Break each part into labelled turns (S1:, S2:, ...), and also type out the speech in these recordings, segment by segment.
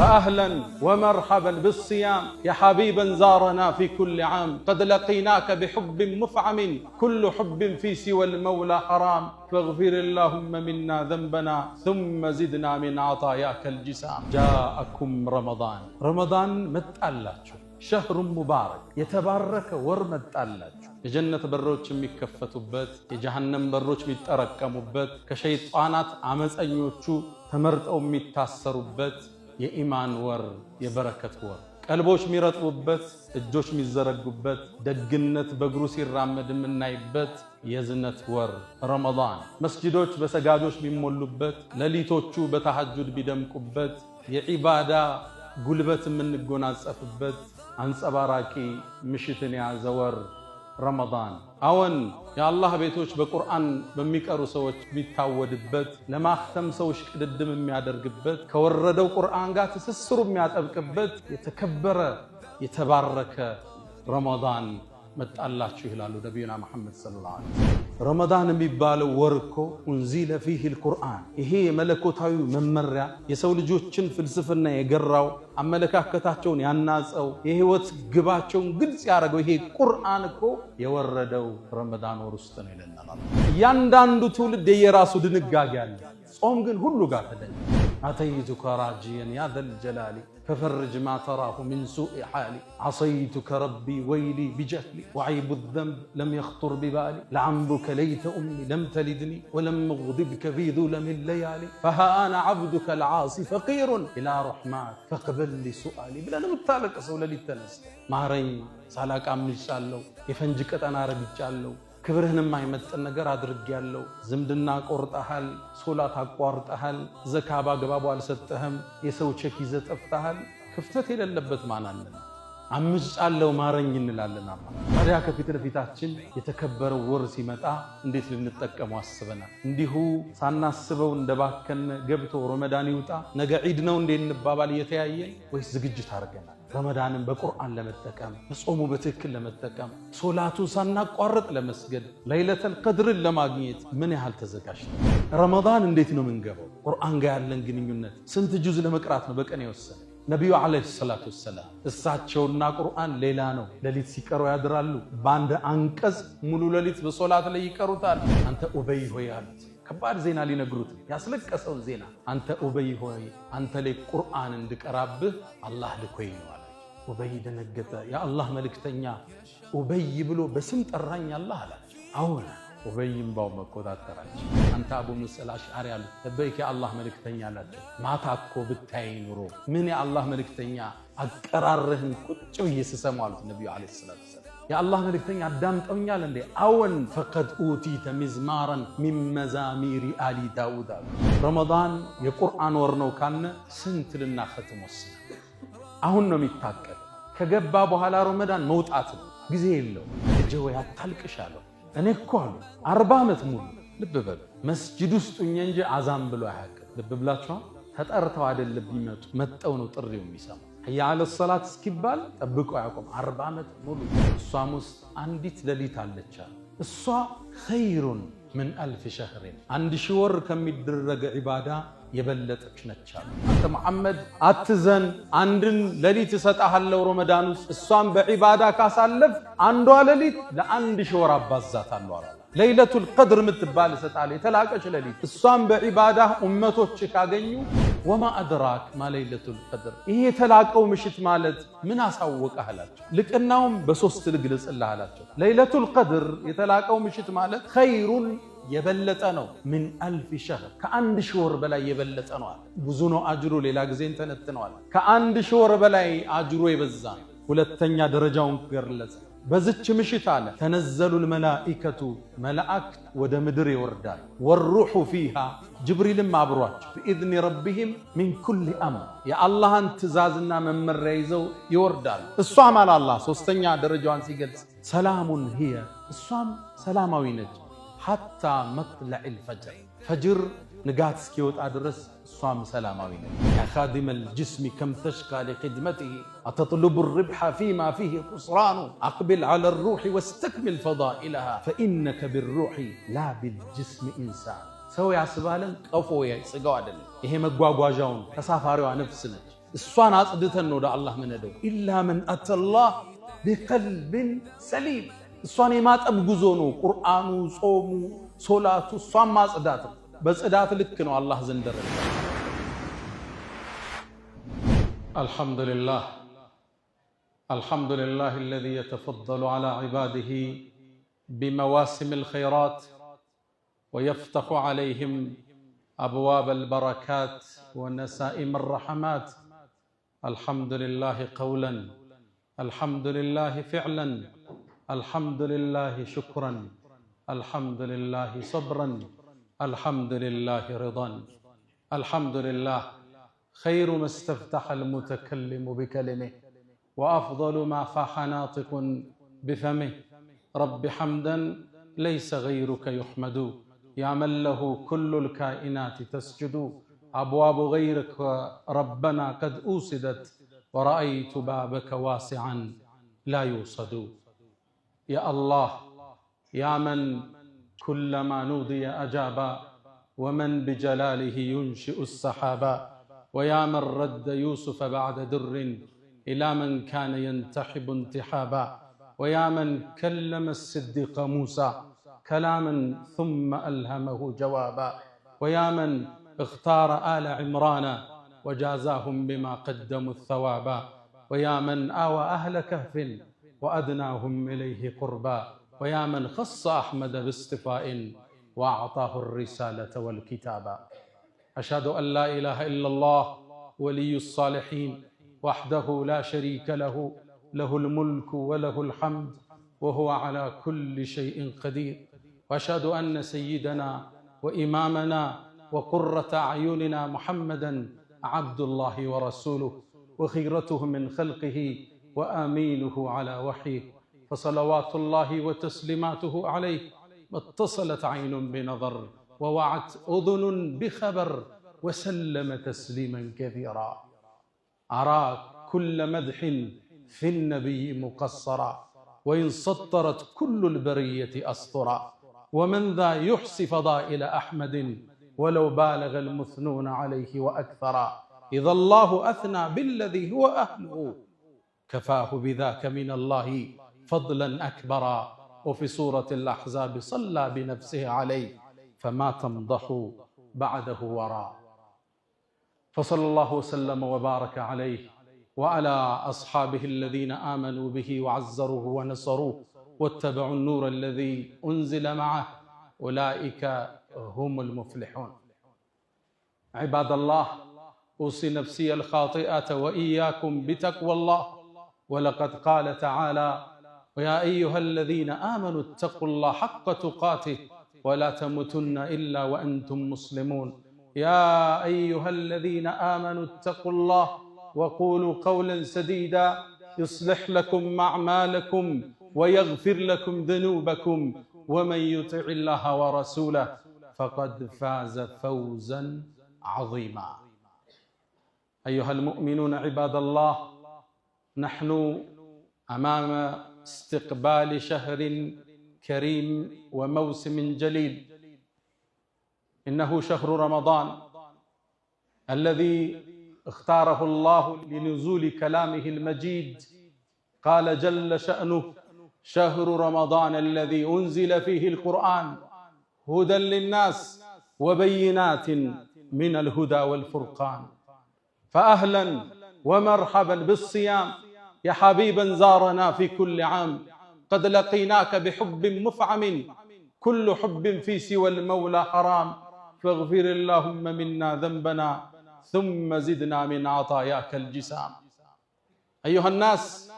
S1: فأهلا ومرحبا بالصيام يا حبيبا زارنا في كل عام، قد لقيناك بحب مفعم، كل حب في سوى المولى حرام، فاغفر اللهم منا ذنبنا ثم زدنا من عطاياك الجسام። جاءكم رمضان፣ ረመዳን መጣላችሁ። شهر مبارك፣ የተባረከ ወር መጣላችሁ። የጀነት በሮች የሚከፈቱበት፣ የጀሃነም በሮች የሚጠረቀሙበት፣ ከሸይጣናት አመፀኞቹ ተመርጠው የሚታሰሩበት የኢማን ወር፣ የበረከት ወር፣ ቀልቦች የሚረጥቡበት፣ እጆች የሚዘረጉበት፣ ደግነት በእግሩ ሲራመድ የምናይበት የእዝነት ወር ረመዳን፣ መስጂዶች በሰጋጆች የሚሞሉበት፣ ሌሊቶቹ በተሐጁድ ቢደምቁበት፣ የዒባዳ ጉልበት የምንጎናጸፍበት አንጸባራቂ ምሽትን የያዘ ወር ረመዳን። አዎን፣ የአላህ ቤቶች በቁርአን በሚቀሩ ሰዎች የሚታወድበት፣ ለማክተም ሰዎች ቅድድም የሚያደርግበት፣ ከወረደው ቁርአን ጋር ትስስሩ የሚያጠብቅበት የተከበረ የተባረከ ረመዳን መጣላችሁ ይላሉ ነቢዩና መሐመድ صلى الله عليه وسلم። ረመዳን የሚባለው ወር እኮ أنزل فيه القرآن፣ ይሄ የመለኮታዊ መመሪያ የሰው ልጆችን ፍልስፍና የገራው፣ አመለካከታቸውን ያናጸው፣ የህይወት ግባቸውን ግልጽ ያደረገው ይሄ ቁርአን እኮ የወረደው ረመዳን ወር ውስጥ ነው ይለናል። እያንዳንዱ ትውልድ የየራሱ ድንጋጌ አለ። ጾም ግን ሁሉ ጋር ተደኝ። أتيتك راجيا يا ذا الجلال، ففرج ما تراه من سوء حالي، عصيتك ربي ويلي بجهلي، وعيب الذنب لم يخطر ببالي، لعمرك ليت أمي لم تلدني ولم أغضبك في ظلم الليالي، فها أنا عبدك العاصي فقير إلى رحماك فاقبل لي سؤالي ብለን የምታለቅሰው ሌሊት ተነስ፣ ማረኝ፣ ሳላቅ አምጫለሁ፣ የፈንጅ ቀጠና ረግጫለሁ፣ ክብርህን የማይመጥን ነገር አድርጌያለሁ። ዝምድና ቆርጠሃል፣ ሶላት አቋርጠሃል፣ ዘካ በአግባቡ አልሰጠህም፣ የሰው ቼክ ይዘህ ጠፍተሃል። ክፍተት የሌለበት ማን አለን? አምጫለሁ ማረኝ እንላለን። አላ ታዲያ ከፊት ለፊታችን የተከበረው ወር ሲመጣ እንዴት ልንጠቀመው አስበናል? እንዲሁ ሳናስበው እንደባከን ገብቶ ረመዳን ይውጣ ነገ ዒድ ነው እንዴ እንባባል እየተያየን ወይስ ዝግጅት አድርገናል? ረመዳንን በቁርአን ለመጠቀም፣ በጾሙ በትክክል ለመጠቀም፣ ሶላቱን ሳናቋርጥ ለመስገድ፣ ለይለተል ቀድርን ለማግኘት ምን ያህል ተዘጋጅተን? ረመዳን እንዴት ነው የምንገባው? ቁርአን ጋር ያለን ግንኙነት ስንት ጁዝ ለመቅራት ነው በቀን የወሰነ? ነቢዩ عليه الصلاة والسلام እሳቸውና ቁርአን ሌላ ነው። ሌሊት ሲቀሩ ያድራሉ። በአንድ አንቀጽ ሙሉ ሌሊት በሶላት ላይ ይቀሩታል። አንተ ኡበይ ሆይ አሉት። ከባድ ዜና ሊነግሩት ያስለቀሰውን ዜና። አንተ ኡበይ ሆይ፣ አንተ ላይ ቁርአን እንድቀራብህ አላህ ልኮኝ ነው አለ። ኡበይ ደነገጠ። የአላህ መልእክተኛ ኡበይ ብሎ በስም ጠራኝ አላህ አላቸው። አዎን። ኡበይ እምባው መቆጣጠራቸው። አንተ አቡ ሙሳ አልአሽዓሪ አሉት። لبيك የአላህ መልእክተኛ አላቸው። ማታ እኮ ብታይ ኑሮ ምን የአላህ መልእክተኛ አቀራርህን ቁጭ ብዬ ስሰማው አሉት ነቢዩ عليه الصلاة والسلام። የአላህ መልእክተኛ አዳምጠውኛል እንዴ? አዎን። فقد أوتيت مزمارا من مزامير آل داود አሉ። ረመዳን የቁርአን ወር ነው ካልነ ስንት ልናኸትም ወስነ? አሁን ነው የሚታቀድ። ከገባ በኋላ ረመዳን መውጣት ነው፣ ጊዜ የለው። ልጄ ወይ አታልቅሽ አለው። እኔ እኮ አሉ 40 ዓመት ሙሉ፣ ልብ በሉ፣ መስጂድ ውስጥ ሁኜ እንጂ አዛን ብሎ አያውቅም። ልብ ብላችኋል። ተጠርተው አይደለም ቢመጡ መጠው ነው ጥሪው የሚሰሙ። حي على الصلاة እስኪባል ጠብቆ አያውቁም። 40 ዓመት ሙሉ። እሷም ውስጥ አንዲት ሌሊት አለች። እሷ خير من ألف شهر፣ 1000 ወር ከሚደረግ ዒባዳ የበለጠች ነች አሉ። አንተ መሐመድ አትዘን፣ አንድን ሌሊት እሰጥሃለሁ ረመዳን ውስጥ፣ እሷን በዒባዳ ካሳለፍ አንዷ ሌሊት ለ1000 ወር አባዛታለሁ አለ። ለይለቱል ቀድር የምትባል እሰጥሃለሁ፣ የተላቀች ሌሊት፣ እሷን በዒባዳ ኡመቶች ካገኙ። وما أدراك ما ليلة القدر፣ ይሄ የተላቀው ምሽት ማለት ምን አሳወቀህ አላቸው። ልቅናውም በሶስት ልግለጽልህ አላቸው። ለይለቱል ቀድር የተላቀው ምሽት ማለት خير የበለጠ ነው፣ من ألف شهر፣ ከ1000 ወር በላይ የበለጠ ነው አለ። ብዙ ነው አጅሩ፣ ሌላ ጊዜ እንተነትነዋል። ከ1000 ወር በላይ አጅሩ የበዛ ነው። ሁለተኛ ደረጃውን ገለጸ። በዝች ምሽት አለ تنزل الملائكة፣ መላእክት ወደ ምድር ይወርዳል። والروح فيها፣ ጅብሪልም አብሯቸው፣ بإذن ربهم من كل أمر፣ የአላህን ትእዛዝና መመሪያ ይዘው ይወርዳሉ። እሷም አለ አላህ ሶስተኛ ደረጃዋን ሲገልጽ سلام هي፣ እሷም ሰላማዊ ነች፣ حتى مطلع الفجر፣ ፈጅር ንጋት እስኪወጣ ድረስ እሷም ሰላማዊ ነች። يا خادم الجسم كم تشقى لخدمته، أتطلب الربح فيما فيه خسران؟ أقبل على الروح واستكمل فضائلها، فإنك بالروح لا بالجسم إنسان። ሰው ያስባለን ቀፎ ስጋው አይደለም። ይሄ መጓጓዣውን ተሳፋሪዋ ነፍስ ነች። እሷን አጽድተን ነው ወደ አላህ ምንሄደው። إلا من أتى الله بقلب سليم። እሷን የማጠብ ጉዞ ነው ቁርአኑ፣ ጾሙ፣ ሶላቱ፣ እሷን ማጽዳት ነው። በጽዳት ልክ ነው አላህ ዘንድ ደረጃ። الحمد لله الحمد لله الذي يتفضل على عباده بمواسم الخيرات ويفتح عليهم أبواب البركات ونسائم الرحمات الحمد لله قولا الحمد لله فعلا الحمد لله شكرا الحمد لله صبرا الحمد لله رضا الحمد لله خير ما استفتح المتكلم بكلمه وأفضل ما فاح ناطق بفمه رب حمدا ليس غيرك يحمد يا من له كل الكائنات تسجد أبواب غيرك ربنا قد أوسدت ورأيت بابك واسعا لا يوصد يا الله يا من كلما نودي أجابا ومن بجلاله ينشئ السحابا ويا من رد يوسف بعد در إلى من كان ينتحب انتحابا ويا من كلم الصديق موسى كلاما ثم ألهمه جوابا ويا من اختار آل عمران وجازاهم بما قدموا الثوابا ويا من آوى أهل كهف وأدناهم إليه قربا ويا من خص أحمد باصطفاء وأعطاه الرسالة والكتابا أشهد أن لا إله إلا الله ولي الصالحين وحده لا شريك له له الملك وله الحمد وهو على كل شيء قدير واشهد ان سيدنا وامامنا وقره اعيننا محمدا عبد الله ورسوله وخيرته من خلقه وامينه على وحيه فصلوات الله وتسليماته عليه ما اتصلت عين بنظر ووعت اذن بخبر وسلم تسليما كثيرا أرى كل مدح في النبي مقصرا وإن سطرت كل البرية أسطرا ومن ذا يحصي فضائل أحمد ولو بالغ المثنون عليه وأكثرا إذا الله أثنى بالذي هو أهله كفاه بذاك من الله فضلا أكبرا وفي سورة الأحزاب صلى بنفسه عليه فما تمضح بعده وراء فصلى الله وسلم وبارك عليه وعلى أصحابه الذين آمنوا به وعزروه ونصروه واتبعوا النور الذي أنزل معه أولئك هم المفلحون. عباد الله، أوصي نفسي الخاطئة وإياكم بتقوى الله، ولقد قال تعالى: ويا أيها الذين آمنوا اتقوا الله حق تقاته ولا تموتن إلا وأنتم مسلمون. يا أيها الذين آمنوا اتقوا الله وقولوا قولا سديدا يصلح لكم أعمالكم ويغفر لكم ذنوبكم ومن يطع الله ورسوله فقد فاز فوزا عظيما. أيها المؤمنون، عباد الله، نحن أمام استقبال شهر كريم وموسم جليل، إنه شهر رمضان الذي اختاره الله لنزول كلامه المجيد. قال جل شأنه: شهر رمضان الذي أنزل فيه القرآن هدى للناس وبينات من الهدى والفرقان. فأهلا ومرحبا بالصيام يا حبيبا زارنا في كل عام، قد لقيناك بحب مفعم كل حب في سوى المولى حرام، فاغفر اللهم منا ذنبنا ثم زدنا من عطاياك الجسام. أيها الناس،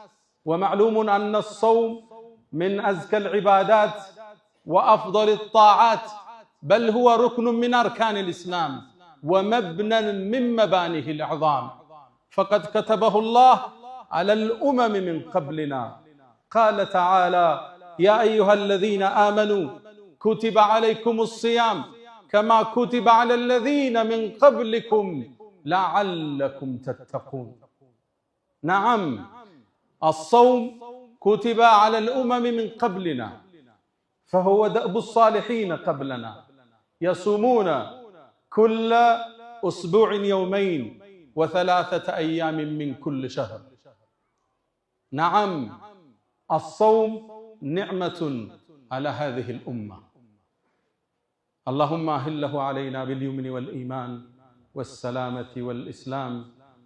S1: ومعلوم أن الصوم من أزكى العبادات وأفضل الطاعات، بل هو ركن من أركان الإسلام ومبنى من مبانيه العظام، فقد كتبه الله على الأمم من قبلنا. قال تعالى: يا أيها الذين آمنوا كتب عليكم الصيام كما كتب على الذين من قبلكم لعلكم تتقون. نعم، الصوم كتب على الأمم من قبلنا، فهو دأب الصالحين قبلنا، يصومون كل أسبوع يومين، وثلاثة أيام من كل شهر. نعم، الصوم نعمة على هذه الأمة. اللهم أهله علينا باليمن والإيمان والسلامة والإسلام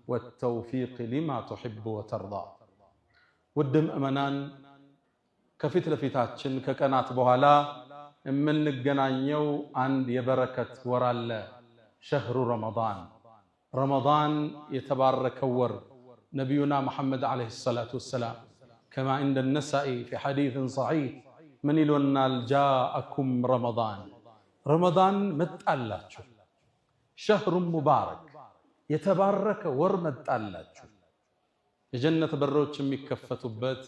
S1: والتوفيق لما تحب وترضى። ውድ ምእመናን፣ ከፊት ለፊታችን ከቀናት በኋላ የምንገናኘው አንድ የበረከት ወር አለ። شهر رمضان። ረመዳን የተባረከው ወር። ነቢዩና መሐመድ عليه الصلاة والسلام كما عند النسائي في حديث صحيح ምን ይሎናል? جاءكم رمضان፣ ረመዳን መጣላችሁ። شهر مبارك፣ የተባረከ ወር መጣላችሁ። የጀነት በሮች የሚከፈቱበት፣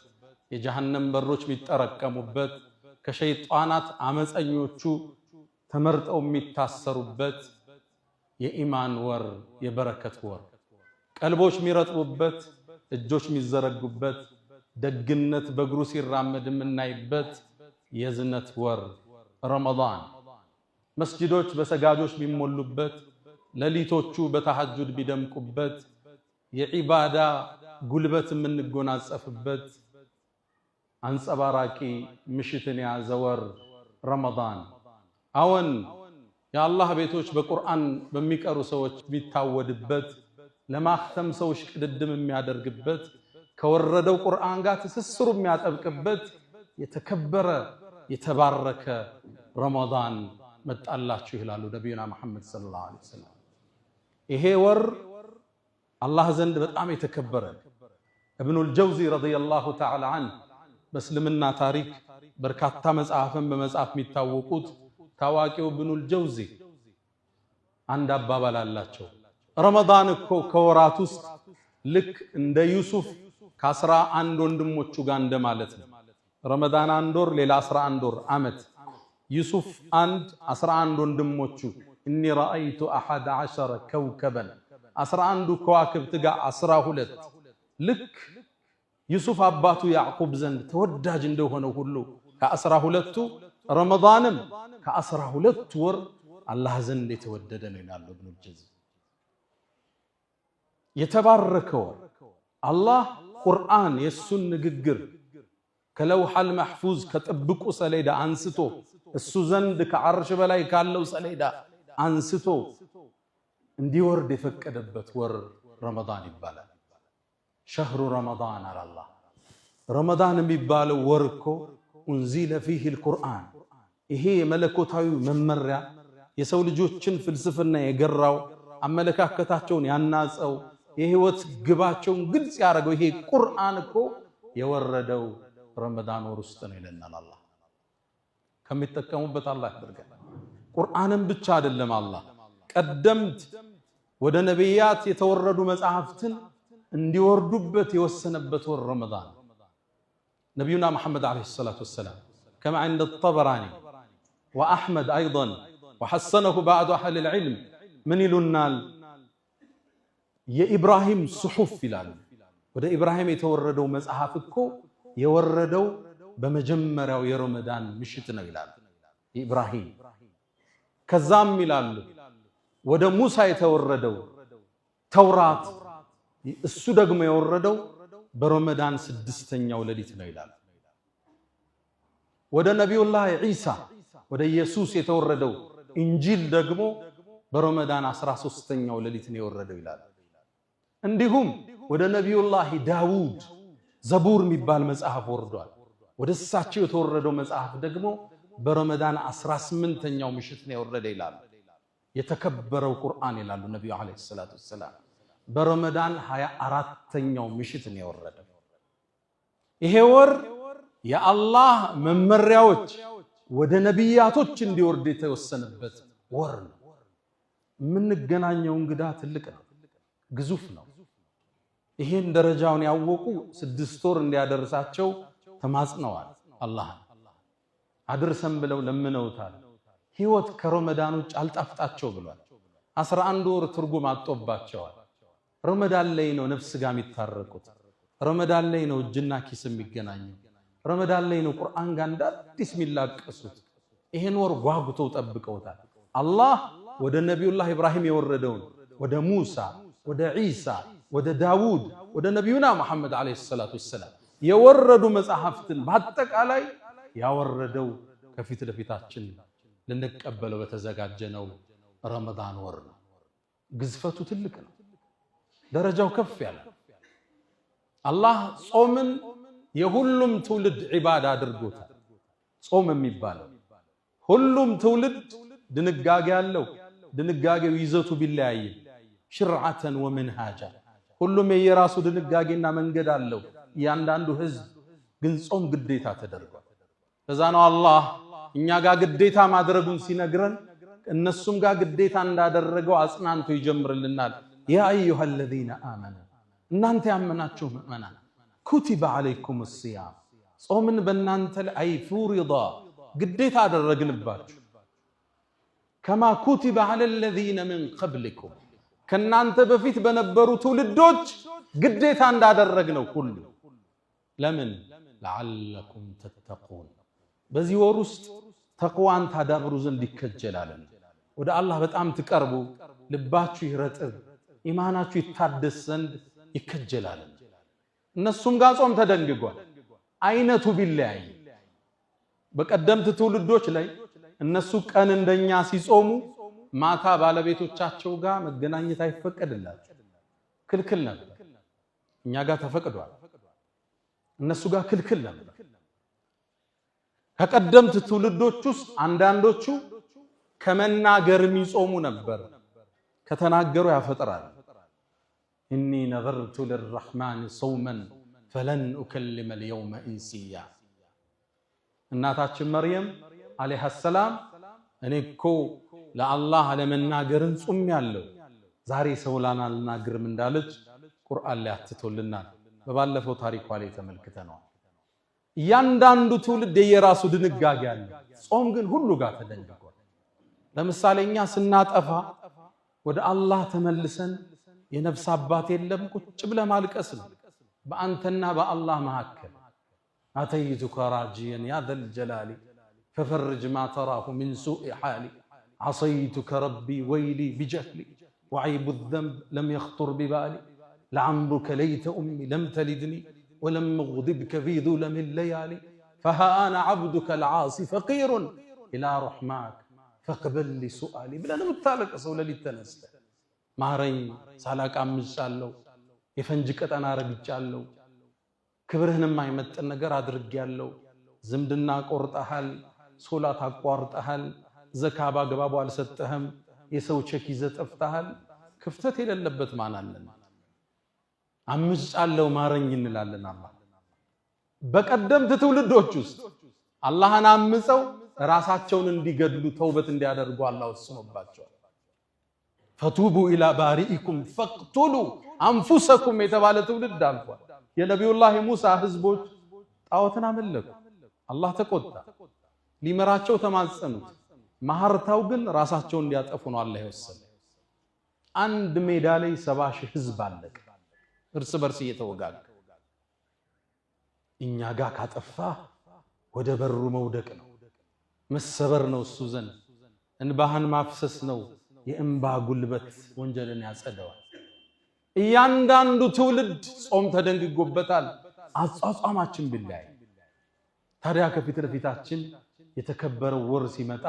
S1: የጀሃነም በሮች የሚጠረቀሙበት፣ ከሸይጣናት አመፀኞቹ ተመርጠው የሚታሰሩበት የኢማን ወር፣ የበረከት ወር፣ ቀልቦች የሚረጥቡበት፣ እጆች የሚዘረጉበት፣ ደግነት በእግሩ ሲራመድ የምናይበት የዝነት ወር ረመዳን፣ መስጂዶች በሰጋጆች የሚሞሉበት፣ ሌሊቶቹ በተሐጁድ የሚደምቁበት፣ የዒባዳ ጉልበት የምንጎናጸፍበት አንጸባራቂ ምሽትን የያዘ ወር ረመዳን። አዎን፣ የአላህ ቤቶች በቁርአን በሚቀሩ ሰዎች የሚታወድበት፣ ለማክተም ሰዎች ቅድድም የሚያደርግበት፣ ከወረደው ቁርአን ጋር ትስስሩ የሚያጠብቅበት የተከበረ የተባረከ ረመዳን መጣላችሁ ይላሉ ነቢዩና መሐመድ ሰለላሁ ዐለይሂ ወሰለም። ይሄ ወር አላህ ዘንድ በጣም የተከበረ። እብኑል ጀውዚ ረዲየላሁ ተዓላ ዐንሁ፣ በእስልምና ታሪክ በርካታ መጽሐፍን በመጻፍ የሚታወቁት ታዋቂው እብኑል ጀውዚ አንድ አባባል አላቸው። ረመዳን እኮ ከወራት ውስጥ ልክ እንደ ዩሱፍ ከ11 ወንድሞቹ ጋር እንደማለት ነው። ረመዳን አንድ ወር፣ ሌላ 11 ወር ዓመት። ዩሱፍ አንድ፣ 11 ወንድሞቹ። إني رأيت أحد عشر كوكبا፣ 11ዱ ከዋክብት ጋር 12። ልክ ዩሱፍ አባቱ ያዕቁብ ዘንድ ተወዳጅ እንደሆነ ሁሉ ከ12ቱ፣ ረመዳንም ከ12 ወር አላህ ዘንድ የተወደደ ነው ይላሉ ኢብኑል ጀውዚ። የተባረከ ወር፣ አላህ ቁርአን የእሱን ንግግር ከ اللوح المحفوظ ከጥብቁ ሰሌዳ አንስቶ፣ እሱ ዘንድ ከዓርሽ በላይ ካለው ሰሌዳ አንስቶ እንዲወርድ የፈቀደበት ወር ረመዳን ይባላል። شهر رمضان አለ አላህ። ረመዳን የሚባለው ወር እኮ أنزل فيه القرآن፣ ይሄ የመለኮታዊ መመሪያ የሰው ልጆችን ፍልስፍና የገራው፣ አመለካከታቸውን ያናጸው፣ የህይወት ግባቸውን ግልጽ ያደረገው ይሄ ቁርአን እኮ የወረደው ረመዳን ወር ውስጥ ነው ይለናል አላህ። ከሚጠቀሙበት አላህ ያደርገን። ቁርአንን ብቻ አይደለም፣ አላህ ቀደምት ወደ ነቢያት የተወረዱ መጽሐፍትን እንዲወርዱበት የወሰነበት ወር ረመዳን። ነቢዩና መሐመድ عليه الصلاة والسلام كما عند الطبراني وأحمد أيضا وحسنه بعض أهل العلم ምን ይሉናል? የኢብራሂም صحف ይላሉ። ወደ ኢብራሂም የተወረደው መጽሐፍ እኮ የወረደው በመጀመሪያው የረመዳን ምሽት ነው ይላሉ። ኢብራሂም፣ ከዛም ይላሉ ወደ ሙሳ የተወረደው ተውራት እሱ ደግሞ የወረደው በረመዳን ስድስተኛው ሌሊት ነው ይላሉ። ወደ ነቢዩላህ ዒሳ፣ ወደ ኢየሱስ የተወረደው ኢንጂል ደግሞ በረመዳን 13ኛው ሌሊት ነው የወረደው ይላሉ። እንዲሁም ወደ ነቢዩላህ ዳውድ ዘቡር የሚባል መጽሐፍ ወርዷል። ወደ እሳቸው የተወረደው መጽሐፍ ደግሞ በረመዳን 18ኛው ምሽት ነው የወረደ ይላሉ። የተከበረው ቁርአን ይላሉ ነቢዩ عليه الصلاة والسلام በረመዳን 24ኛው ምሽት ነው የወረደው። ይሄ ወር የአላህ መመሪያዎች ወደ ነቢያቶች እንዲወርድ የተወሰነበት ወር ነው። የምንገናኘው እንግዳ ትልቅ ነው፣ ግዙፍ ነው። ይሄን ደረጃውን ያወቁ 6 ወር እንዲያደርሳቸው ተማጽነዋል። አላህን አድርሰን ብለው ለምነውታል። ህይወት ከረመዳን ውጭ አልጣፍጣቸው ብሏል። 11 ወር ትርጉም አጦባቸዋል። ረመዳን ላይ ነው ነፍስ ጋር የሚታረቁት። ረመዳን ላይ ነው እጅና ኪስ የሚገናኘው። ረመዳን ላይ ነው ቁርአን ጋር እንደ አዲስ የሚላቀሱት። ይሄን ወር ጓጉተው ጠብቀውታል። አላህ ወደ ነቢዩላህ ኢብራሂም የወረደውን ወደ ሙሳ፣ ወደ ዒሳ፣ ወደ ዳውድ፣ ወደ ነቢዩና ሙሐመድ ዓለይሂ ሰላቱ ወሰላም የወረዱ መጽሐፍትን በአጠቃላይ ያወረደው ከፊት ለፊታችን ልንቀበለው በተዘጋጀነው ረመዳን ወር ነው። ግዝፈቱ ትልቅ ነው። ደረጃው ከፍ ያለ። አላህ ጾምን የሁሉም ትውልድ ዒባዳ አድርጎታል። ጾም የሚባለው ሁሉም ትውልድ ድንጋጌ አለው። ድንጋጌው ይዘቱ ቢለያይም شرعة ومنهاجا ሁሉም የየራሱ ድንጋጌና መንገድ አለው። እያንዳንዱ ህዝብ ግን ጾም ግዴታ ተደርጓል። ለዛ ነው አላህ እኛ ጋር ግዴታ ማድረጉን ሲነግረን እነሱም ጋር ግዴታ እንዳደረገው አጽናንቶ ይጀምርልናል። يا أيها الذين آمنوا እናንተ ያመናችሁ ምእመናን كتب عليكم الصيام ጾምን በእናንተ ላይ فرض ግዴታ አደረግንባችሁ كما كتب على الذين من قبلكم ከእናንተ በፊት በነበሩ ትውልዶች ግዴታ እንዳደረግነው ሁሉ ለምን لعلكم تتقون በዚህ ወር ውስጥ ተቅዋን ታዳብሩ ዘንድ ይከጀላልና ወደ አላህ በጣም ትቀርቡ፣ ልባችሁ ይረጥብ፣ ኢማናችሁ ይታደስ ዘንድ ይከጀላልና። እነሱም ጋር ጾም ተደንግጓል። አይነቱ ቢለያይ በቀደምት ትውልዶች ላይ እነሱ ቀን እንደኛ ሲጾሙ ማታ ባለቤቶቻቸው ጋር መገናኘት አይፈቀድላቸው፣ ክልክል ነበር። እኛ ጋር ተፈቅዷል፣ እነሱ ጋር ክልክል ነበር። ከቀደምት ትውልዶች ውስጥ አንዳንዶቹ ከመናገር የሚጾሙ ነበር። ከተናገሩ ያፈጥራል። إني نذرت للرحمن صوما فلن أكلم اليوم إنسيا። እናታችን መርየም عليها السلام እኔ እኮ ለአላህ አለመናገርን ጾሜያለሁ ዛሬ ሰው አልናገርም እንዳለች ቁርአን ላይ አትቶልናል። በባለፈው ታሪኳ ላይ ተመልክተነዋል። እያንዳንዱ ትውልድ የየራሱ ድንጋጌ አለ። ጾም ግን ሁሉ ጋር ተደንግጓል። ለምሳሌ እኛ ስናጠፋ ወደ አላህ ተመልሰን የነፍስ አባት የለም ቁጭ ብለህ ማልቀስ ነው። በአንተና በአላህ መካከል أتيتك راجيا يا ذا الجلال ففرج ما تراه من سوء حالي عصيتك ربي ويلي بجهلي وعيب الذنب لم يخطر ببالي لعمرك ليت أمي لم تلدني ولم أغضبك في ظلم الليالي فها أنا عبدك العاصي فقير إلى رحماك فاقبل لي سؤالي ብለህ የምታለቅሰው ሌሊት ተነስተህ ማረኝ፣ ሳላቅ አምጫለሁ፣ የፈንጅ ቀጠና ረግጫለሁ፣ ክብርህን የማይመጥን ነገር አድርጌያለሁ፣ ዝምድና ቆርጠሃል፣ ሶላት አቋርጠሃል፣ ዘካ በአግባቡ አልሰጠህም፣ የሰው ቼክ ይዘህ ጠፍተሃል። ክፍተት የሌለበት ማን አለን? አምጫለሁ ማረኝ እንላለን። አላህ በቀደምት ትውልዶች ውስጥ አላህን አምፀው ራሳቸውን እንዲገድሉ ተውበት እንዲያደርጉ አላህ ወስኖባቸዋል። فتوبوا إلى بارئكم فاقتلوا أنفسكم የተባለ ትውልድ አልፏል። የነቢዩላህ ሙሳ ህዝቦች ጣዖትን አመለኩ። አላህ ተቆጣ። ሊመራቸው ተማጸኑት። ማህርታው ግን ራሳቸውን እንዲያጠፉ ነው አላህ የወሰነ። አንድ ሜዳ ላይ 70,000 ህዝብ አለቀ፣ እርስ በርስ እየተወጋገ። እኛ ጋር ካጠፋ ወደ በሩ መውደቅ ነው፣ መሰበር ነው፣ እሱ ዘንድ እንባህን ማፍሰስ ነው። የእንባ ጉልበት ወንጀልን ያጸደዋል። እያንዳንዱ ትውልድ ጾም ተደንግጎበታል። አጿጿማችን ቢለያይ ታዲያ ከፊት ለፊታችን የተከበረው ወር ሲመጣ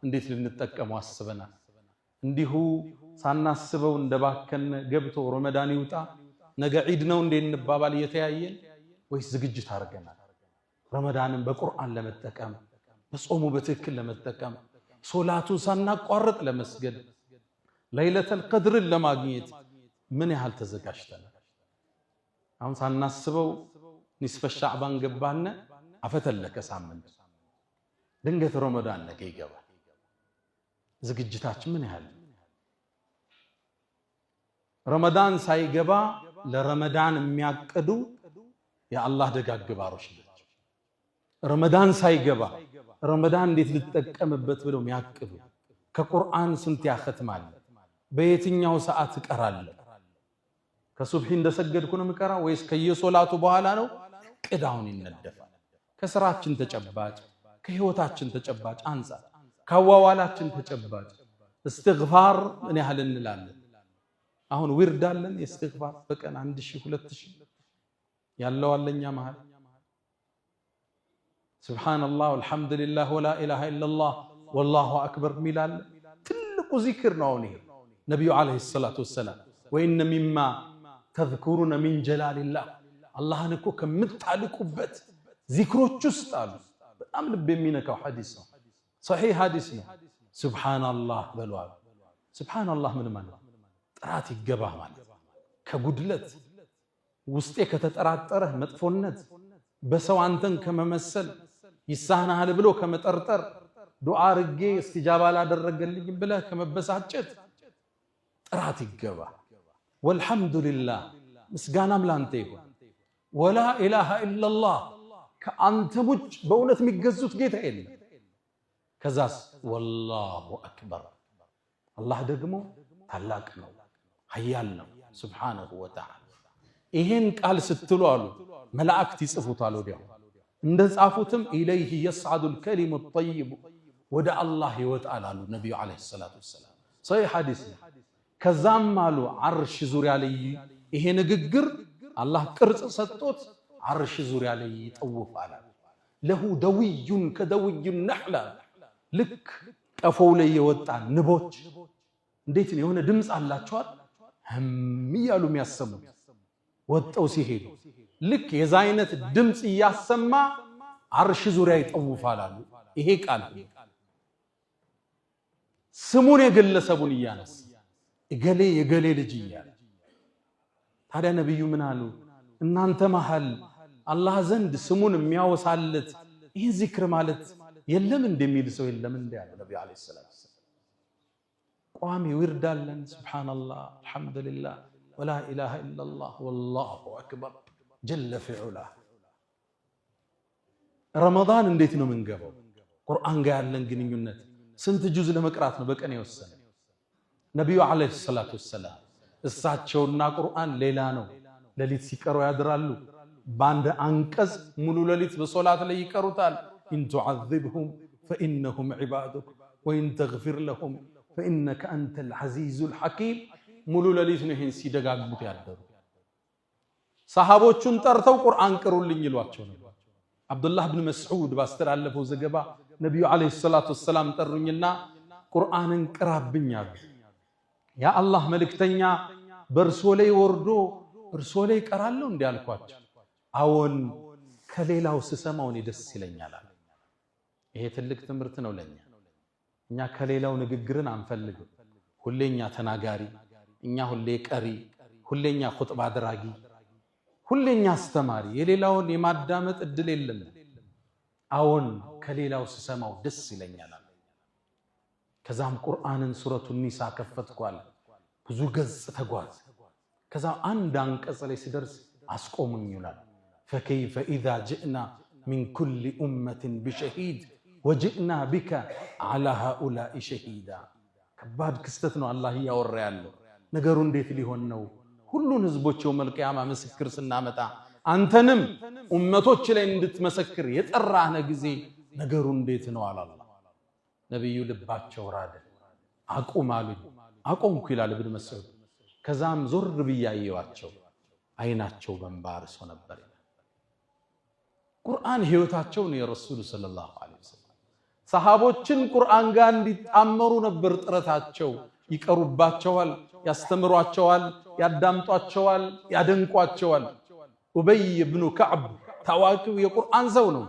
S1: እንዴት ልንጠቀመው አስበናል? እንዲሁ ሳናስበው እንደባከነ ገብቶ ረመዳን ይውጣ ነገ ዒድ ነው እንዴ እንባባል እየተያየን ወይስ ዝግጅት አድርገናል? ረመዳንን በቁርአን ለመጠቀም በጾሙ በትክክል ለመጠቀም ሶላቱን ሳናቋርጥ ለመስገድ ለይለተል ቀድርን ለማግኘት ምን ያህል ተዘጋጅተናል? አሁን ሳናስበው ኒስፈ ሻዕባን ገባነ፣ አፈተለከ ሳምንት ድንገት ረመዳን ነገ ይገባል። ዝግጅታችን ምን ያህል? ረመዳን ሳይገባ ለረመዳን የሚያቅዱ የአላህ ደጋግ ባሮች ናቸው። ረመዳን ሳይገባ ረመዳን እንዴት ልጠቀምበት ብለው የሚያቅዱ ከቁርአን ስንት ያኸትማል? በየትኛው ሰዓት እቀራለሁ? ከሱብሒ እንደሰገድኩ ነው የምቀራ ወይስ ከየሶላቱ በኋላ ነው? ቅዳውን ይነደፋል። ከስራችን ተጨባጭ፣ ከህይወታችን ተጨባጭ አንጻር፣ ካዋዋላችን ተጨባጭ እስትግፋር ምን ያህል እንላለን? አሁን ዊርድ አለን የእስትግፋር በቀን 1000 2000 ያለው አለኛ መሃል። سبحان الله والحمد لله ولا إله إلا الله والله أكبر ሚላል ትልቁ ዚክር ነው። አሁን ይሄ ነቢዩ عليه الصلاة والسلام وإن مما تذكرون من جلال الله አላህን እኮ ከምታልቁበት ዚክሮች ውስጥ አሉ። በጣም ልብ የሚነካው ሐዲስ ነው። ሰሒህ ሐዲስ ነው። سبحان الله በሉ አሉ። سبحان الله ምን ማለት ጥራት ይገባህ ማለት ከጉድለት ውስጤ ከተጠራጠረህ መጥፎነት በሰው አንተን ከመመሰል ይሳናሃል ብሎ ከመጠርጠር ዱዓ አርጌ እስቲጃባ አላደረገልኝም ብለህ ከመበሳጨት ጥራት ይገባ። والحمد لله ምስጋናም ላንተ ይሁን። ولا إله إلا الله ከአንተ ውጭ በእውነት የሚገዙት ጌታ የለም። ከዛስ والله أكبر አላህ ደግሞ ታላቅ ነው፣ ሀያል ነው سبحانه وتعالى። ይሄን ቃል ስትሉ አሉ መላእክት ይጽፉታል። ወዲያው እንደ ጻፉትም إليه يصعد الكلم الطيب ወደ አላህ ይወጣል አሉ ነቢዩ عليه الصلاة والسلام። ሰሒህ ሐዲስ ነው። ከዛም አሉ ዓርሽ ዙሪያ ላይ ይሄ ንግግር አላህ ቅርጽ ሰጥቶት ዓርሽ ዙሪያ ላይ ይጠውፋል። له دوي كدوي النحل ልክ ቀፎው ላይ የወጣ ንቦች እንዴት ነው የሆነ ድምፅ አላቸዋል ህም እያሉ የሚያሰሙት ወጠው ሲሄዱ ልክ የዛ አይነት ድምፅ እያሰማ አርሽ ዙሪያ ይጠውፋል አሉ። ይሄ ቃል ስሙን የግለሰቡን እያነሳ እገሌ የገሌ ልጅ እያለ ታዲያ ነቢዩ ምን አሉ? እናንተ መሃል አላህ ዘንድ ስሙን የሚያወሳለት ይህን ዚክር ማለት የለም እንደሚል ሰው የለም እንደ ያሉ ነቢዩ عليه الصلاة والسلام። ቋሚ ዊርድ አለን። سبحان الله الحمد لله ولا إله إلا الله والله أكبر جل في علاه። ረመዳን እንዴት ነው የምንገባው? ቁርአን ጋር ያለን ግንኙነት ስንት ጁዝ ለመቅራት ነው በቀን የወሰነ? ነቢዩ عليه الصلاة والسلام እሳቸውና ቁርአን ሌላ ነው። ሌሊት ሲቀሩ ያድራሉ። በአንድ አንቀጽ ሙሉ ሌሊት በሶላት ላይ ይቀሩታል። إن تعذبهم فإنهم عبادك وإن تغفر لهم فإنك أنت العزيز الحكيم። ሙሉ ሌሊት ነው ይሄን ሲደጋግሙት ያደሩ። ሰሃቦቹን ጠርተው ቁርአን ቅሩልኝ ይሏቸው ነበር። አብዱላህ ብን መስዑድ ባስተላለፈው ዘገባ ነቢዩ عليه الصلاة والسلام ጠሩኝና ቁርአንን ቅራብኝ አሉ። የአላህ መልእክተኛ በእርሶ ላይ ወርዶ እርሶ ላይ እቀራለሁ እንዲህ አልኳቸው። አዎን ከሌላው ስሰማው እኔ ደስ ይለኛል አሉ። ይሄ ትልቅ ትምህርት ነው ለኛ። እኛ ከሌላው ንግግርን አንፈልግም። ሁሌ እኛ ተናጋሪ፣ እኛ ሁሌ ቀሪ፣ ሁሌ እኛ ኹጥባ አድራጊ፣ ሁሌ እኛ አስተማሪ፣ የሌላውን የማዳመጥ እድል የለም። አዎን ከሌላው ስሰማው ደስ ይለኛል አሉ። ከዛም ቁርአንን ሱረቱ ኒሳ ከፈትኳል። ብዙ ገጽ ተጓዝ። ከዛ አንድ አንቀጽ ላይ ሲደርስ አስቆሙኝ ይላል። فكيف إذا جئنا من كل أمة بشهيد وجئنا بك على هؤلاء شهيدا። ከባድ ክስተት ነው አላህ እያወራ ያለው ነገሩ። እንዴት ሊሆን ነው? ሁሉን ህዝቦች يوم القيامة ምስክር ስናመጣ አንተንም ኡመቶች ላይ እንድትመሰክር የጠራህነ ጊዜ ነገሩ እንዴት ነው አላላ። ነቢዩ ልባቸው ራደ። አቁም አሉኝ። አቆምኩ ይላል ኢብን መስዑድ። ከዛም ዞር ብዬ አየኋቸው፣ አይናቸው በእንባ አርሶ ነበር። ቁርአን ህይወታቸው ነው። የረሱሉ صلى الله عليه وسلم ሰሃቦችን ቁርአን ጋር እንዲጣመሩ ነበር ጥረታቸው። ይቀሩባቸዋል፣ ያስተምሯቸዋል፣ ያዳምጧቸዋል፣ ያደንቋቸዋል። ኡበይ ብኑ ከዕብ ታዋቂው የቁርአን ሰው ነው።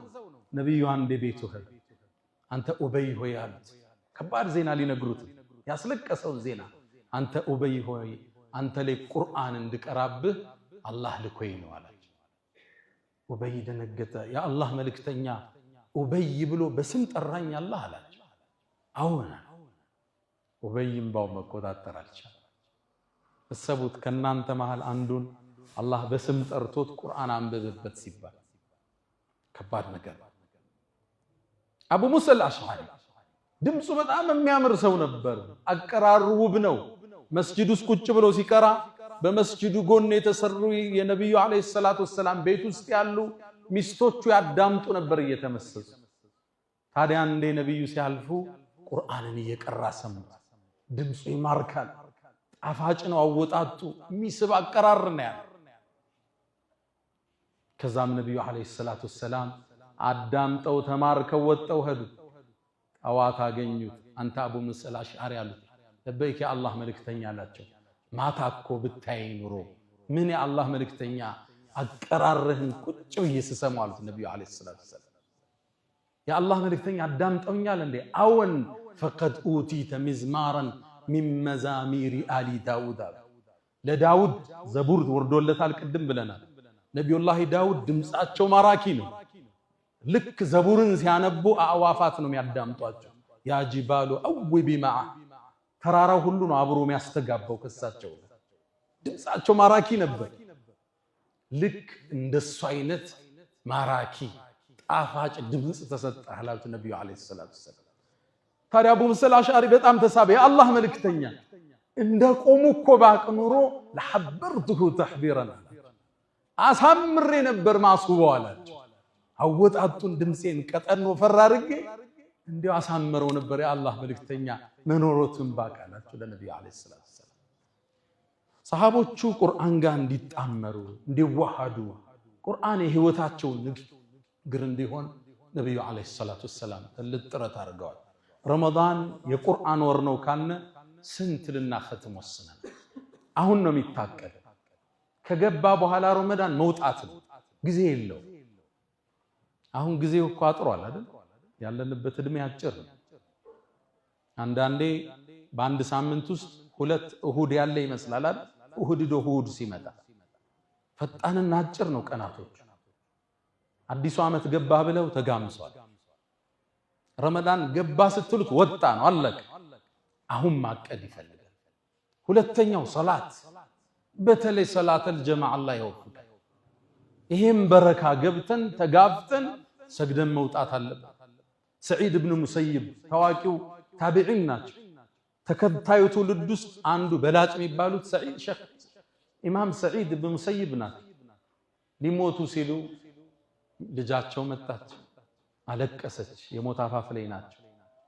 S1: ነቢዩ አንዴ ቤቱ ሄዱ። አንተ ኡበይ ሆይ አሉት። ከባድ ዜና ሊነግሩት ያስለቀሰውን ዜና። አንተ ኡበይ ሆይ አንተ ላይ ቁርአን እንድቀራብህ አላህ ልኮኝ ነው አላቸው። ኡበይ ደነገጠ። የአላህ መልእክተኛ ኡበይ ብሎ በስም ጠራኝ አላህ አላቸው። አዎን። ኡበይ እምባው መቆጣጠር አልቻለም። እሰቡት፣ ከእናንተ መሃል አንዱን አላህ በስም ጠርቶት ቁርአን አንብብበት ሲባል ከባድ ነገር። አቡ ሙሳ አልአሽዓሪ ድምፁ በጣም የሚያምር ሰው ነበር። አቀራሩ ውብ ነው። መስጂድ ውስጥ ቁጭ ብሎ ሲቀራ በመስጂዱ ጎን የተሰሩ የነቢዩ ዓለይሂ ሰላቱ ወሰላም ቤት ውስጥ ያሉ ሚስቶቹ ያዳምጡ ነበር እየተመሰጡ። ታዲያ አንዴ ነቢዩ ሲያልፉ ቁርአንን እየቀራ ሰሙት። ድምፁ ይማርካል። ጣፋጭ ነው አወጣጡ፣ የሚስብ አቀራር ነው ያለ። ከዛም ነቢዩ عليه الصلاة والسلام አዳምጠው ተማርከው ወጠው ሄዱ። ጠዋት አገኙት። አንተ አቡ ሙሳ አልአሽዓሪ አሉት። لبيك የአላህ መልእክተኛ አላቸው። ማታ እኮ ብታይ ኑሮ ምን የአላህ መልእክተኛ አቀራርህን ቁጭ ብዬ ስሰማው አሉት ነቢዩ عليه الصلاة والسلام። የአላህ መልእክተኛ አዳምጠውኛል እንዴ? አዎን። فقد أوتيت مزمارا من مزامير آل داود አሉ። ለዳውድ ዘቡር ወርዶለታል፣ ቅድም ብለናል። ነቢዩላህ ዳውድ ድምፃቸው ማራኪ ነው። ልክ ዘቡርን ሲያነቡ አዕዋፋት ነው የሚያዳምጧቸው። يا جبال أوبي معه ተራራው ሁሉ ነው አብሮ የሚያስተጋባው ከሳቸው። ድምፃቸው ማራኪ ነበር። ልክ እንደሱ አይነት ማራኪ ጣፋጭ ድምፅ ተሰጠህ አሉት ነቢዩ عليه الصلاة والسلام። ታዲያ አቡ ሙሳ አልአሽዓሪ በጣም ተሳበ። የአላህ መልእክተኛ እንደ ቆሙ እኮ ባቅ ኑሮ لحبرته تحبيرا አላቸው። አሳምሬ ነበር ማስውበው አላቸው። አወጣጡን ድምፄን ቀጠን ወፈር አድርጌ እንዲያው አሳምረው ነበር የአላህ መልእክተኛ መኖሮትን ባቅ አላቸው ለነቢዩ عليه الصلاة والسلام። ሰሃቦቹ ቁርአን ጋር እንዲጣመሩ እንዲዋሃዱ ቁርአን የህይወታቸው ንግግር እንዲሆን ነቢዩ عليه الصلاة والسلام ትልቅ ጥረት አድርገዋል። ረመዳን የቁርአን ወር ነው ካልነ ስንት ልናኸትም ወስነን? አሁን ነው የሚታቀድ። ከገባ በኋላ ረመዳን መውጣት ነው፣ ጊዜ የለው። አሁን ጊዜው እኮ አጥሯል አይደል? ያለንበት እድሜ አጭር ነው። አንዳንዴ በአንድ ሳምንት ውስጥ ሁለት እሁድ ያለ ይመስላል አይደል? እሁድ ዶ እሁድ ሲመጣ ፈጣንና አጭር ነው ቀናቶች። አዲሱ ዓመት ገባ ብለው ተጋምሷል። ረመዳን ገባ ስትሉት ወጣ ነው፣ አለቀ። አሁን ማቀድ ይፈልጋል። ሁለተኛው ሰላት፣ በተለይ ሰላተል ጀማዓ አላህ ይወፍቃል። ይሄም በረካ ገብተን ተጋፍተን ሰግደን መውጣት አለብን። ሰዒድ ብን ሙሰይብ ታዋቂው ታቢዒን ናቸው። ተከታዩ ትውልድ ውስጥ አንዱ በላጭ የሚባሉት ኢማም ሰዒድ ብን ሙሰይብ ናቸው። ሊሞቱ ሲሉ ልጃቸው መጣች፣ አለቀሰች። የሞት አፋፍ ላይ ናቸው።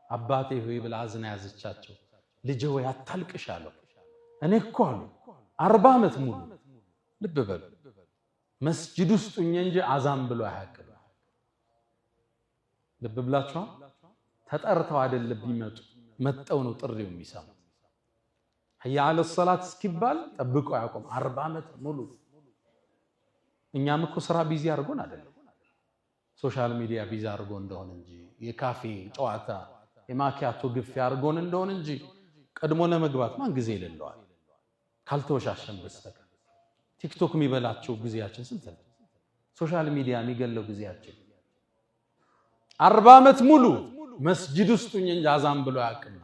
S1: አባቴ ሆይ ብላ አዝና ያዘቻቸው። ልጄ ሆይ አታልቅሽ አለው። እኔ እኮ አሉ 40 ዓመት ሙሉ ልብ በሉ መስጂድ ውስጥ ሁኜ እንጂ አዛም ብሎ አያውቅም። ልብ ብላችኋል። ተጠርተው አይደለም ቢመጡ መጠው ነው ጥሪው የሚሰሙት። حي على الصلاة እስኪባል ጠብቆ አያውቁም። 40 ዓመት ሙሉ እኛም እኮ ስራ busy አድርጎን አይደለም social media busy አድርጎ እንደሆነ እንጂ የካፌ ጨዋታ የማኪያቶ ግፊያ አድርጎን እንደሆነ እንጂ ቀድሞ ለመግባት ማን ጊዜ ይለለዋል? ካልተወሻሸን በስተቀር ቲክቶክ የሚበላቸው ጊዜያችን ስንት ነው? social media የሚገለው ጊዜያችን 40 ዓመት ሙሉ መስጂድ ውስጥ ሁኜ እንጂ አዛን ብሎ አያውቅም።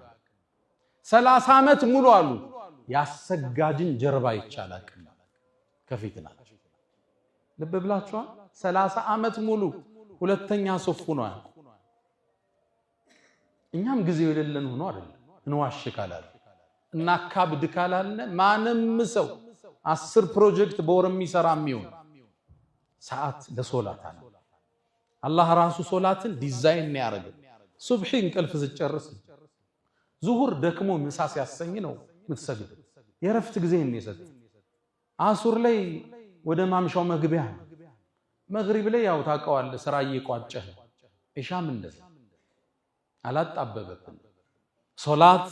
S1: 30 ዓመት ሙሉ አሉ ያሰጋጅን ጀርባ ይቻል አቅም ከፊት ናቸው። ልብ ብላችኋል። 30 ዓመት ሙሉ ሁለተኛ ሶፍ ነው አያውቁም። እኛም ጊዜው የሌለን ሆኖ አይደለም። እንዋሽ ካላለ እናካብድ ካላለ ማንም ሰው 10 ፕሮጀክት በወር የሚሰራ የሚሆን ሰዓት ለሶላት አለ። አላህ ራሱ ሶላትን ዲዛይን ነው ያደረገው። ሱብሒ እንቅልፍ ስጨርስ፣ ዙሁር ደክሞ ምሳ ሲያሰኝ ነው የምትሰግደው። የእረፍት ጊዜ ነው የሰጠው። አሱር ላይ ወደ ማምሻው መግቢያ ነው። መግሪብ ላይ ያው ታውቀዋለህ፣ ስራ እየቋጨህ ነው። ኢሻም እንደዛ አላጣበበብን። ሶላት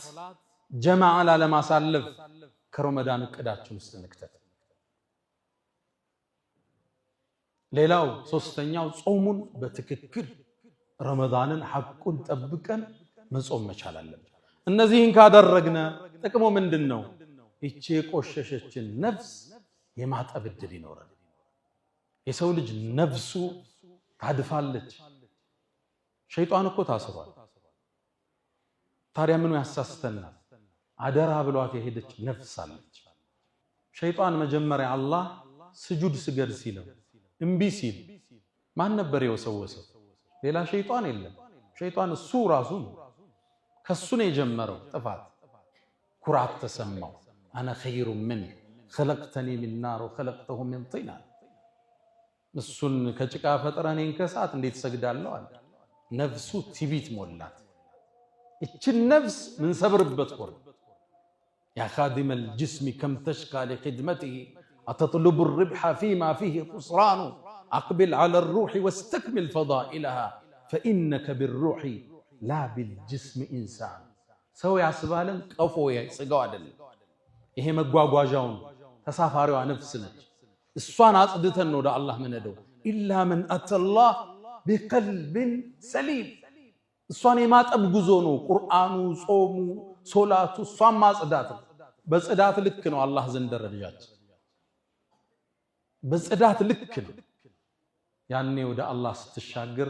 S1: ጀማዓ ላለማሳለፍ ከረመዳን እቅዳችን ውስጥ እንክተት። ሌላው ሶስተኛው ጾሙን በትክክል ረመዳንን ሐቁን ጠብቀን መጾም መቻል አለብን። እነዚህን ካደረግነ ጥቅሙ ምንድን ነው? ይቺ የቆሸሸችን ነፍስ የማጠብ ዕድል ይኖረን። የሰው ልጅ ነፍሱ ታድፋለች። ሸይጣን እኮ ታስሯል። ታዲያ ምኑ ያሳስተናል? አደራ ብሏት የሄደች ነፍስ አለች። ሸይጣን መጀመሪያ አላህ ስጁድ ስገድ ሲለው እምቢ ሲል ማን ነበር የወሰወሰው? ሌላ ሸይጣን የለም። ሸይጣን እሱ ራሱ ነው። ከሱ ነው የጀመረው ጥፋት። ኩራት ተሰማው። أنا خير منه خلقتني من نار وخلقته من طين፣ እሱን ከጭቃ ፈጥረህ እኔን ከእሳት እንዴት ሰግዳለሁ አለ። ነፍሱ ትዕቢት ሞላት። ይችን ነፍስ ምንሰብርበት ወር፣ يا خادم الجسم كم تشقى لخدمته أتطلب الربح فيما فيه خسران أقبل على الروح واستكمل فضائلها فإنك بالروح لا بالجسم إنسان። ሰው ያስባለን ቀፎ ስጋው አይደለም። ይሄ መጓጓዣውን ተሳፋሪዋ ነፍስ ነች። እሷን አጽድተን ነው ወደ አላህ ምንሄደው። إلا من أتى الله بقلب سليم። እሷን የማጠብ ጉዞ ነው ቁርአኑ፣ ጾሙ፣ ሶላቱ። እሷን ማጽዳት ነው። በጽዳት ልክ ነው አላህ ዘንድ ደረጃችን በጽዳት ልክ ነው። ያኔ ወደ አላህ ስትሻገር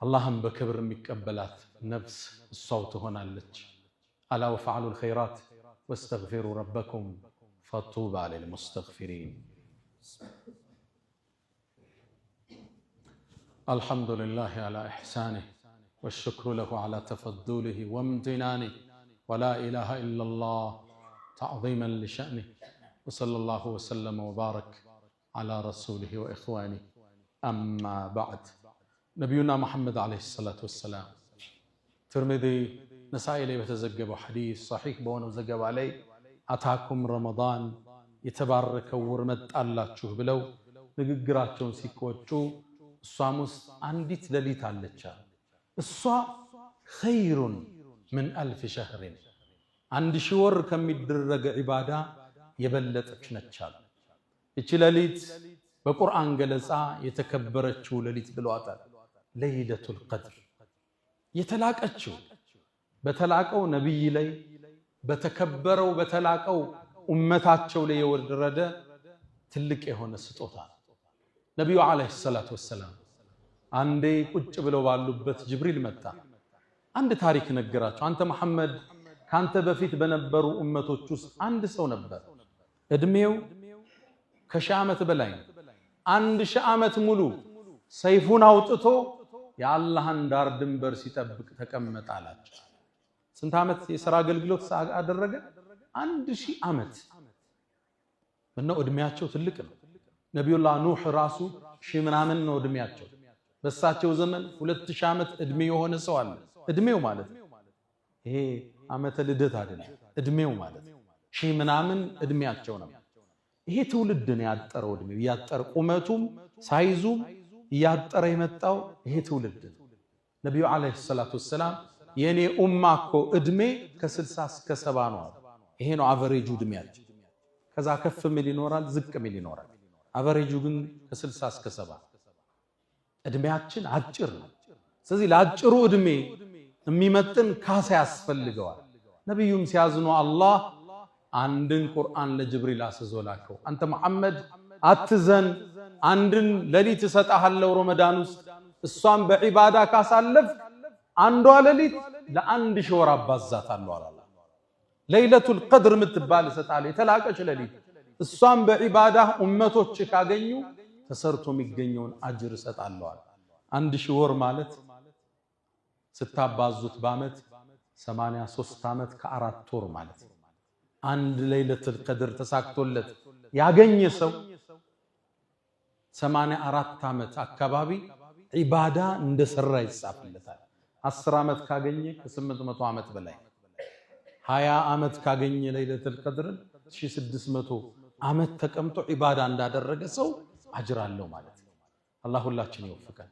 S1: አላህም በክብር የሚቀበላት ነፍስ እሷው ትሆናለች። ألا وافعلوا الخيرات واستغفروا ربكم فطوبى للمستغفرين። الحمد لله على إحسانه والشكر له على تفضله وامتنانه ولا إله إلا الله تعظيما لشأنه وصلى الله وسلم وبارك على رسوله وإخوانه أما بعد። ነቢዩና መሐመድ عليه الصلاة والسلام ትርሚዚ ነሳኢ ላይ በተዘገበው ሐዲስ ሰሒህ በሆነው ዘገባ ላይ أتاكم رمضان የተባረከው ወር መጣላችሁ ብለው ንግግራቸውን ሲቆጩ እሷም ውስጥ አንዲት ሌሊት አለች። እሷ خير من ألف شهر 1000 ወር ከሚደረገ ዒባዳ የበለጠች ነች አሉ። እቺ ሌሊት በቁርአን ገለጻ የተከበረችው ሌሊት ብለዋታል። ለይለቱል ቀድር የተላቀችው በተላቀው ነቢይ ላይ በተከበረው በተላቀው ኡመታቸው ላይ የወረደ ትልቅ የሆነ ስጦታ ነው። ነቢዩ ዓለይሂ ሰላቱ ወሰላም አንዴ ቁጭ ብለው ባሉበት ጅብሪል መጣ። አንድ ታሪክ ነገራቸው። አንተ መሐመድ፣ ካንተ በፊት በነበሩ ኡመቶች ውስጥ አንድ ሰው ነበር። እድሜው ከ1000 ዓመት በላይ ነው። 1000 ዓመት ሙሉ ሰይፉን አውጥቶ የአላህን ዳር ድንበር ሲጠብቅ ተቀመጠ አላቸው። ስንት ዓመት የሥራ አገልግሎት አደረገ? 1000 ዓመት። ምነው እድሜያቸው ትልቅ ነው። ነቢዩላህ ኑህ ራሱ ሺህ ምናምን ነው እድሜያቸው። በእሳቸው ዘመን 2000 ዓመት እድሜ የሆነ ሰው አለ። እድሜው ማለት ነው። ይሄ ዓመተ ልደት አይደለም፣ እድሜው ማለት ነው። ሺህ ምናምን እድሜያቸው ነው። ይሄ ትውልድ ነው ያጠረው፣ እድሜው እያጠረ ቁመቱም size ኡም እያጠረ የመጣው ይሄ ትውልድ ነው። ነቢዩ عليه الصلاة والسلام የእኔ ኡማ እኮ እድሜ ከ60 እስከ 70 ነው አሉ። ይሄ ነው average ኡ እድሜያቸው። ከዛ ከፍ ሚል ይኖራል፣ ዝቅ ሚል ይኖራል። average ኡ ግን ከ60 እስከ 70 እድሜያችን አጭር ነው። ስለዚህ ለአጭሩ እድሜ የሚመጥን ካሳ ያስፈልገዋል። ነቢዩም ሲያዝኑ አላህ አንድን ቁርአን ለጅብሪል አስዞ ላከው። አንተ መሐመድ አትዘን፣ አንድን ሌሊት እሰጥሃለሁ ረመዳን ውስጥ እሷን በዒባዳ ካሳለፍክ አንዷ ሌሊት ለ1000 ወር አባዛታለሁ አለ። ለይለቱል ቀድር የምትባል እሰጥሃለሁ፣ የተላቀች ሌሊት እሷን በዒባዳ ኡመቶች ካገኙ ተሰርቶ የሚገኘውን አጅር እሰጣለሁ አለ። 1000 ወር ማለት ስታባዙት በዓመት 83 ዓመት ከአራት ወር ማለት ነው። አንድ ለይለቱል ቀድር ተሳክቶለት ያገኘ ሰው 84 ዓመት አካባቢ ዒባዳ እንደሰራ ይጻፍለታል። 10 ዓመት ካገኘ ከ800 ዓመት በላይ፣ 20 ዓመት ካገኘ ለይለቱል ቀድርን 1600 ዓመት ተቀምጦ ዒባዳ እንዳደረገ ሰው አጅር አለው ማለት ነው። አላህ ሁላችን ይወፍቀን።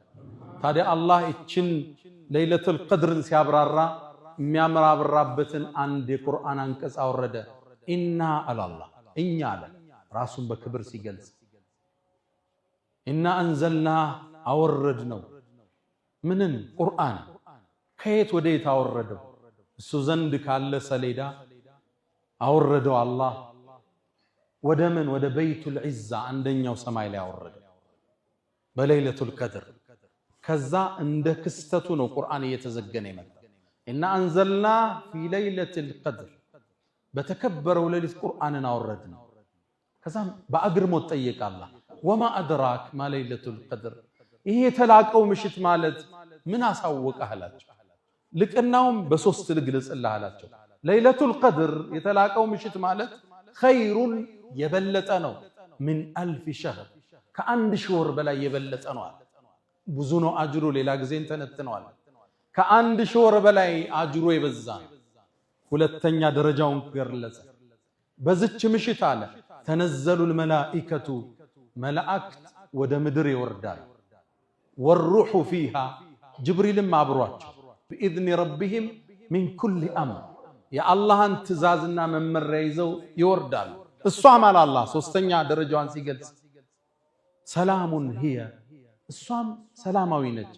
S1: ታዲያ አላህ ይችን ለይለቱል ቀድርን ሲያብራራ የሚያምራብራበትን አንድ የቁርአን አንቀጽ አወረደ። ኢና አላህ እኛ አለ ራሱን በክብር ሲገልጽ ኢና አንዘልና አወረድ ነው ምንን ቁርአን ከየት ወደ የት አወረደው? እሱ ዘንድ ካለ ሰሌዳ አወረደው አላህ ወደ ምን ወደ በይቱል ዒዛ አንደኛው ሰማይ ላይ አወረደው በለይለቱል ቀድር። ከዛ እንደ ክስተቱ ነው ቁርአን እየተዘገነ የመጣ። ኢና አንዘልና ፊ ለይለቱል ቀድር በተከበረው ሌሊት ቁርአንን አወረድነው። ከዛም በአግርሞት ጠየቀ አላህ ወማ አድራክ ማ ለይለቱል ቀድር ይሄ የተላቀው ምሽት ማለት ምን አሳወቀህ አላቸው። ልቅናውም በሶስት ልግለጽልህ አላቸው። ለይለቱል ቀድር የተላቀው ምሽት ማለት ኸይሩን የበለጠ ነው፣ ምን አልፍ ሸህር ከ1000 ወር በላይ የበለጠ ነው አለ። ብዙ ነው አጅሩ፣ ሌላ ጊዜ እንተነትነዋል። ከ1000 ወር በላይ አጅሩ የበዛ ነው። ሁለተኛ ደረጃውን ገለጸ። በዝች ምሽት አለ تنزل الملائكة መላእክት ወደ ምድር ይወርዳል። والروح فيها ጅብሪልም አብሯቸው بإذن ربهم من كل أمر የአላህን ትእዛዝና መመሪያ ይዘው ይወርዳሉ። እሷም አለ አላህ ሶስተኛ ደረጃዋን ሲገልጽ سلام هي እሷም ሰላማዊ ነች።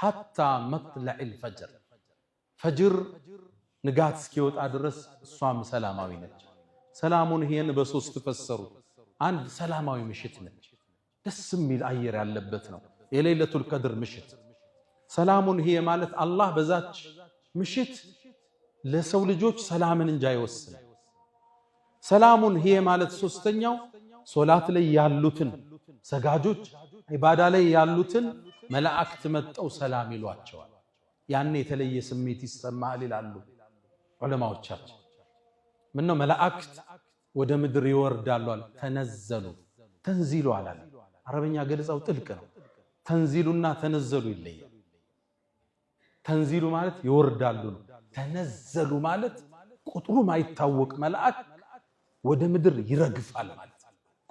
S1: حتى مطلع الفجر ፈጅር ንጋት እስኪወጣ ድረስ እሷም ሰላማዊ ነች። سلام هي ን በሶስት ፈሰሩ። አንድ ሰላማዊ ምሽት ነች፣ ደስ የሚል አየር ያለበት ነው የሌለቱል ቀድር ምሽት። سلام هي ማለት አላህ በዛች ምሽት ለሰው ልጆች ሰላምን እንጂ አይወስንም። سلام هي ማለት ሶስተኛው ሶላት ላይ ያሉትን ሰጋጆች ዒባዳ ላይ ያሉትን መላእክት መጠው ሰላም ይሏቸዋል። ያኔ የተለየ ስሜት ይሰማል ይላሉ ዑለማዎቻችን። ምነው መላእክት ወደ ምድር ይወርዳሉ አለ። تنزل تنزيل አላለ። አረበኛ ገለጻው ጥልቅ ነው። تنزيل ና تنزلوا ይለያል። تنزيل ማለት ይወርዳሉ ነው። تنزلوا ማለት ቁጥሩ ማይታወቅ መልአክ ወደ ምድር ይረግፋል ማለት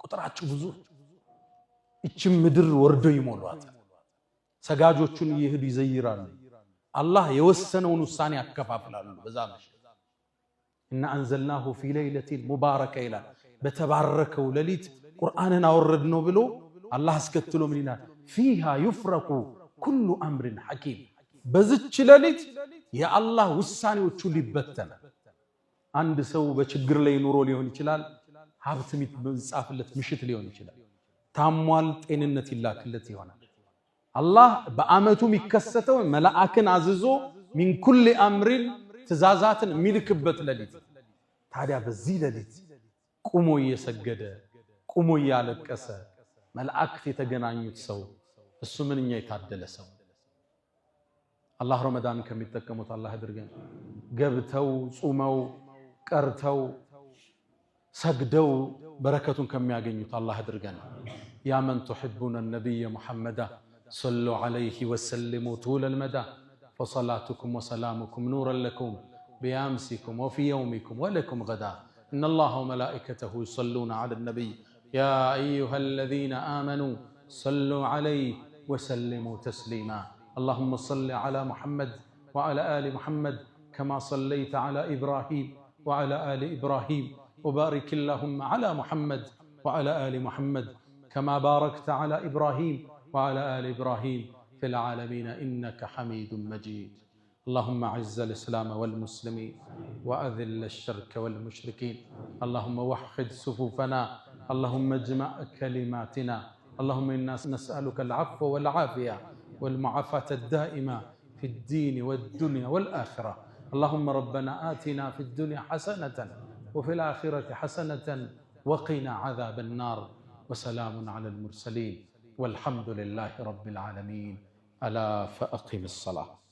S1: ቁጥራቸው ብዙ እችም ምድር ወርዶ ይሞሏታል። ሰጋጆቹን እየሄዱ ይዘይራሉ። አላህ የወሰነውን ውሳኔ ያከፋፍላሉ። በዛ ምሽት إنا أنزلناه في ليلة مباركة ይላል። በተባረከው ሌሊት ቁርአንን አወረድነው ብሎ አላህ አስከትሎ ምን ይላል? فيها يفرق كل أمر حكيم። በዝች ሌሊት የአላህ ውሳኔዎቹ ሊበተናል። አንድ ሰው በችግር ላይ ኑሮ ሊሆን ይችላል። ሀብት የሚጻፍለት ምሽት ሊሆን ይችላል። ታሟል፣ ጤንነት ይላክለት ይሆናል። አላህ በአመቱ የሚከሰተው መላእክን አዝዞ من كل أمر ትእዛዛትን የሚልክበት ሌሊት። ታዲያ በዚህ ሌሊት ቁሞ እየሰገደ ቁሞ እያለቀሰ መላእክት የተገናኙት ሰው እሱ ምንኛ የታደለ ሰው። አላህ ረመዳን ከሚጠቀሙት አላህ አድርገን። ገብተው ጹመው ቀርተው ሰግደው በረከቱን ከሚያገኙት አላህ አድርገን። يا من تحبون النبي محمدا صلوا عليه وسلموا طول المدى فصلاتكم وسلامكم نورا لكم بأمسكم وفي يومكم ولكم غدا إن الله وملائكته يصلون على النبي يا أيها الذين آمنوا صلوا عليه وسلموا تسليما اللهم صل على محمد وعلى آل محمد كما صليت على إبراهيم وعلى آل إبراهيم وبارك اللهم على محمد وعلى آل محمد كما باركت على إبراهيم وعلى آل إبراهيم في العالمين إنك حميد مجيد اللهم أعز الإسلام والمسلمين وأذل الشرك والمشركين اللهم وحد صفوفنا اللهم اجمع كلماتنا اللهم إنا نسألك العفو والعافية والمعافاة الدائمة في الدين والدنيا والآخرة اللهم ربنا آتنا في الدنيا حسنة وفي الآخرة حسنة وقنا عذاب النار وسلام على المرسلين والحمد لله رب العالمين ألا فأقم الصلاة.